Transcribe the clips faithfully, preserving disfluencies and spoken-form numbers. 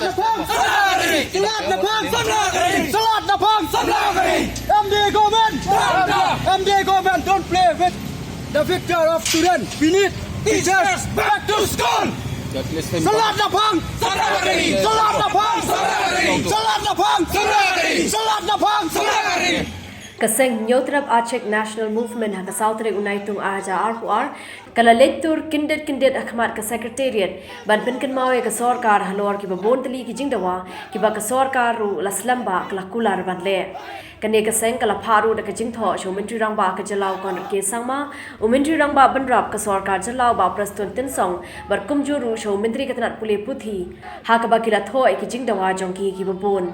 Salad Naphang! Salad Naphang! Salad Naphang! M D A government! M D A government, don't play with the future of student. We need teachers back to school! Salad Naphang! Salad Naphang! Salad Naphang! Salad Naphang! Ka seng Hynñiewtrep Achik National Movement ha ka saw tarik u Naitung ar hajar arphew ar ka la leit tur kyndit kyndit ha khmat ka Secretariat ban pynkynmaw ïa ka sorkar halor kiba bun tylli ki jingdawa kiba ka sorkar ruh la slem ba ka la kular ban leh. Kane ka seng ka la phah ruh da ka jingthoh sha u Myntri Rangbah ka jylla u Conrad K Sangma, u Myntri Rangbah bynrap ka sorkar jylla u Bah Prestone Tynsong bad kumjuh ruh sha u Myntri ka tnat pule puthi, ha kaba ki la thoh ïa ki jingdawa jong ki kiba bun.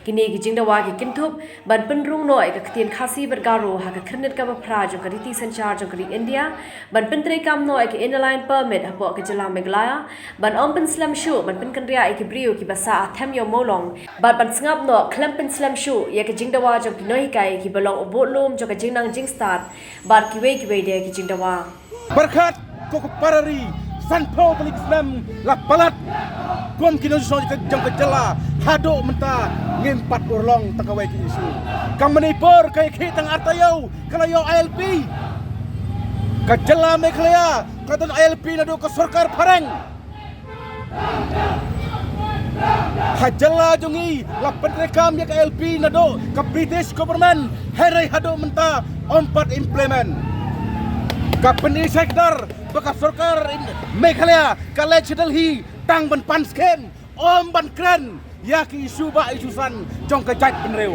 Kine ki jingdawa ki kynthup ban pynrung noh ïa ka ktien Khasi bad Garo ha ka khyrnit kaba phra jong ka riti synshar jong ka ri India, ban pyntreikam noh ïa ka Inner Line Permit hapoh ka jylla Meghalaya, ban ym pynslem shuh ban pynkynriah ïa ki briew kiba sah ha them ïew mawlong, bad ban sngap noh khlem pynslem shuh ïa ka jingdawa jong ki nonghikai kiba long u budlum jong ka jingnang jingstad bad kiwei kiwei de ki jingdawa. Pyrkhat ko ka para ri, sanphew tylli ki snem la palat kum ki nongshong jong ka jylla, haduh mynta ngim pat urlong tang kawei ka issue. Ka Manipur ka ïakhih tang ar taïew ka la ïoh I L P. Ka jylla Meghalaya ka don I L P naduh ka sorkar phareng. Ha jylla jong ngi la pyntreikam ïa ka I L P naduh ka British government, hynrei haduh mynta ym pat implement. Ka pyni shai kdar ba ka sorkar Meghalaya ka leit sha Delhi tang ban pan skhem, ym ban kren ïa ki issue ba issue san jong ka jaitbynriew.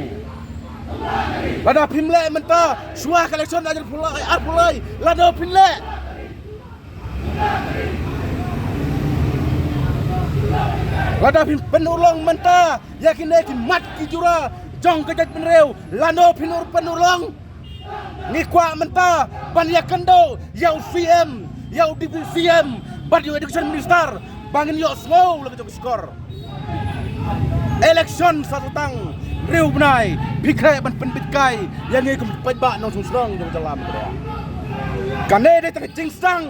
Lada phim leh mynta, shuwa ka election arphew lai, arphew lai, lada phin leh, lada phin pynurlong mynta ïa kine ki mat ki jura jong ka jaitbynriew, lada phin ur pynurlong. Ngi kwah mynta ban ïakynduh ïa u C M, ïa u Deputy C M bad ïa u Education Minister ba ngin ïohsngew la ka jong ka shkor. Election sa tang hynriew bnai, phi khreh ban pynbeit kai ïa ngi kum ki paidbah nongshong shnong jong ka jylla Meghalaya. Kane dei tang ka jingsdang.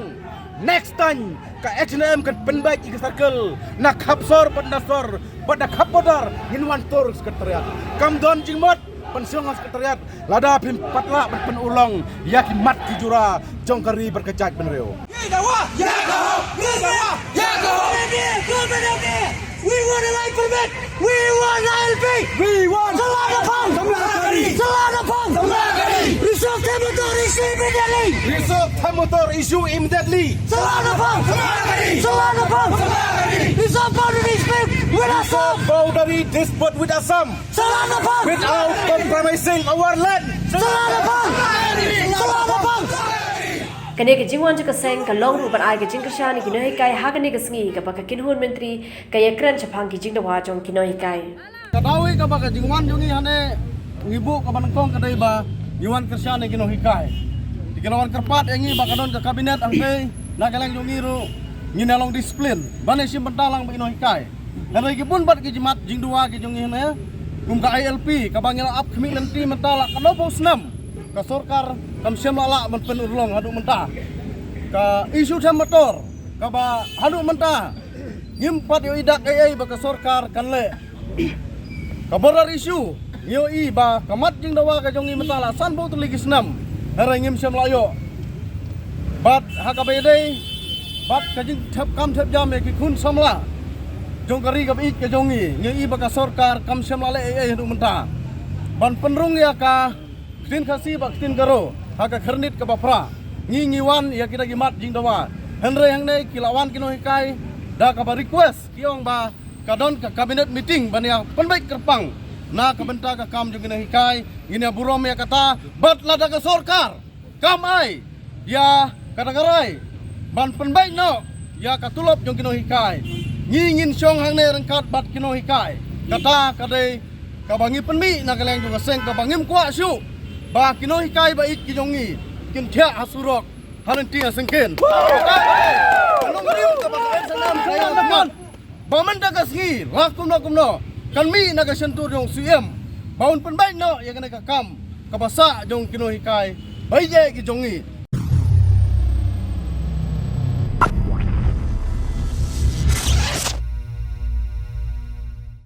Next time ka H N M kan pynbeit ïa ka circle na Khapsor bad na Sor bad na Khap Border, ngin wan tur Secretariat. Kam don jingmut ban shong ha Secretariat lada phim pat lah ban pynurlong ïa ki mat ki jura jong ka ri bad ka jaitbynriew. Ngi dawa ïa ka hok, ngi dawa ïa ka hok. We want a life permit. We want I L P. We want Salad Naphang. Samla ka ri. Salad Naphang. Samla ka ri. Resolve Them Motor issue immediately. Resolve Them Motor issue immediately. Salad Naphang. Samla ka ri. Salad Naphang. Samla ka ri. Resolve boundary dispute with Assam. Resolve boundary dispute with Assam. Salad Naphang. Without compromising our land. Salad Naphang. Salad Naphang. Kane ka jingwan jong ka seng ka long ruh ban ai ka jingkyrshan ïa ki nonghikai ha kane ka sngi kaba ka kynhun myntri ka ïakren shaphang ki jingdawa jong ki nonghikai. Ka daw ïa kaba ka jingwan jong ngi hangne, ngi buh kaba nyngkong ka dei ba ngi wan kyrshan ïa ki nonghikai. Ki la wan kyrpad ïa ngi ba ka don ka cabinet hangtei, na ka liang jong ngi ruh ngin ïa long discipline ban ïa shim bynta lang bad ki nonghikai. Hynrei ki bun bad ki jingmat jingdawa ki jong ngi hangne, kum ka I L P kaba ngi la ap khmih lynti mynta la ka nongphew snem, ka sorkar kam shym la lah ban pynurlong haduh mynta. Ka issue them motor kaba haduh mynta ngim pat ïohi dak ei ei ba ka sorkar kan leh. Ka border issue, ngi ïohi ba ka mat jingdawa ka jong ngi mynta la sanphew tylli ki snem, hynrei ngim shym la ïoh. Bad ha kaba ïadei bad ka jingthep kam thep jam ïa ki khun samla jong ka ri kaba ïeit ka jong ngi, ngi ïohi ba ka sorkar kam shym la leh ei ei haduh mynta ban pynrung ïa ka ktien Khasi bad ktien Garo ha ka khyrnit kaba phra. Ngi ngi wan ïa kita ki mat jingdawa, hynrei hangne ki la wan ki nonghikai da kaba request, ki ong ba ka don ka cabinet meeting ban ïa pynbeit kyrpang na ka bynta ka kam jong ki nonghikai. Ngin ïa burom ïa kata, bad lada ka sorkar kam ai ïa kata ka rai ban pynbeit noh ïa ka tulop jong ki nonghikai, ngi ngin shong hangne ryngkat bad ki nonghikai. Kata ka dei kaba ngi pynmih na ka liang jong ka seng, kaba ngim kwah shuh ba ki nonghikai ba ïeit ki jong ngi kin thiah ha surok ha lynti ha syngkien. Kata ka dei ka nongrim kaba ka S N M ka ïa ba mynta ka sngi la kumno kumno kan mih na ka shyntur jong u C M ba un pynbeit noh ïa kane ka kam kaba sah jong ki nonghikai ba ïeit ki jong ngi.